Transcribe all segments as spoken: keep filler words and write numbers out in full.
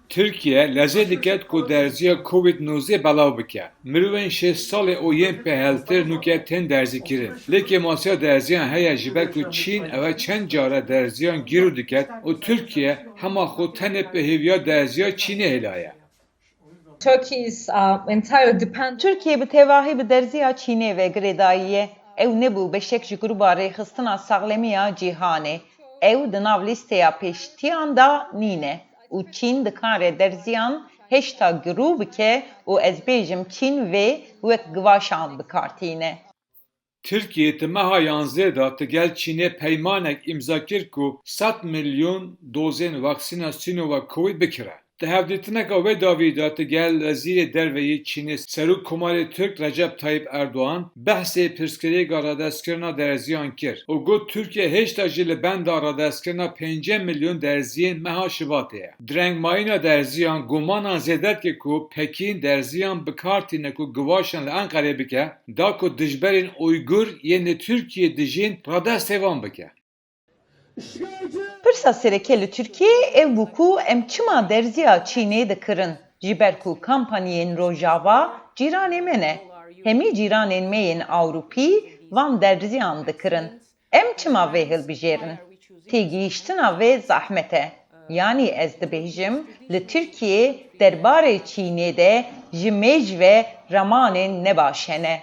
Tirkiye lezê diket ku derziya Covid nozdeh belav bike. Mirovên şêst salê û yên pêheltir nûke tên derzîkirin. Lê kêmasiya derziyan heye ji ber ku Çîn ew e çend care derziyan gîrû diket û Tirkiye hema xwe tenê bi hêviya derziya Çînê hêlaye. Turkey's uh, entire depend. Tirkiye bi tevahî bi derziya Çînê ve girêdayî ye. Ew nebû beşek ji grûba rêxistina saxlemiya cîhanê. Ew di nav lîsteya pêştiyan de nîne û Çîn dikare derziyan hêşta girû bike û ez bêjim Çîn vê wek givaşan bi kar tîne. Tirkiye di meha yanzdeh de digel Çînê peymanek îmza kir ku sed milyon dozên vaksîna Sinovac Covid bikire. Di hevdîtineka wê dawî de digel Wezîrê Derve yê Çînê Serokkomarê Tirk Recep Tayyip Erdogan behsê pirsgirêka radestkirina derziyan kir û got, Tirkiye hêşta jî li benda radestkirina pêncî milyon derziyên meha Şibatê ye. Direngmayîna derziyan gumanan zêde dike ku Pekîn derziyan bi kar tîne ku givaşan li Enqerê bike, da ku dijberên Uygur yên li Tirkiyê dijîn radestê wan bike. Pirsa sereke li Tirkiyê ew bû ku em çima derziya Çînê dikirin, ji ber ku kampanyên Rojava cîranê me ne. Hemî cîranên me yên Ewropî van derziyan dikirin. Em çima vê hilbijêrin? Têgihîştina vê zehmet e. Yanî ez dibêjim, li Tirkiyê derbarê Çînê de ji mêj ve ramanên nebaş hene.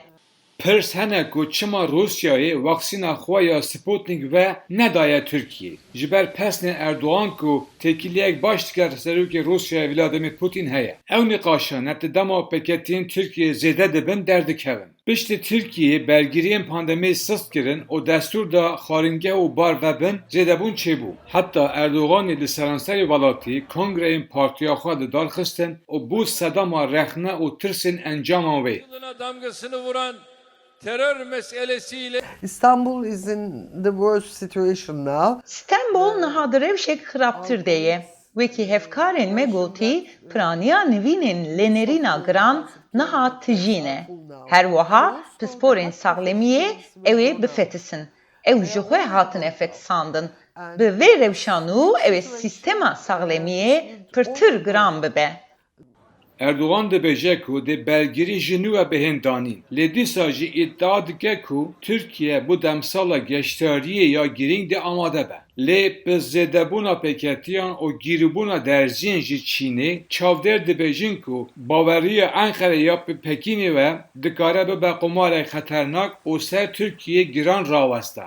Pirs hene ku çima Rûsyayê vaksîna xwe ya Sputnik V nedaye Tirkiyê? Ji ber pesnê Erdogan ku têkiliyek baş digel serokê Rûsyayê Vladimir Putin heye. Ew nîqaşa ne di dema peketiyên Tirkiyê zêde dibin derdikevin. Piştî Tirkiyeyê bergiriyên pandemiyê sist kirin û destûr da xwaringeh û bar vebin, zêdebûn çêbû. Heta Erdoganî li seranserê welatî kongreyên partiya xwe li dar xistin û bû sedema rexne û tirsên encaman wê. Yılına damgasını vuran terör meselesiyle Istanbul is in the worst situation now. Stenbol niha di rewşek xirabtir de ye. Wekî hevkarên me gotî, piraniya nivînên lênerîna giran niha tijî ne. Her wiha pisporên saxlemiyê ew ê bifetisin. Ew ji xwe hatine fetisandin. Bi vê rewşa nû ew ê sîstema saxlemiyê pirtir giran bibe. Erdogan dibêje ku dê bergirî ji nû ve bihên danîn. Lê dîsa jî îdia dike ku Tirkiye bo demsala geşdariyê ya girîng dê amade be. Lê bi zêdebûna pêketiyan û gîrûbûna derziyên ji Çînê, çavdêr dibêjin ku baweriya Enqere ya bi Pekînê ve dikare bibe qumarek xeternak û ser Tirkiyê giran raweste.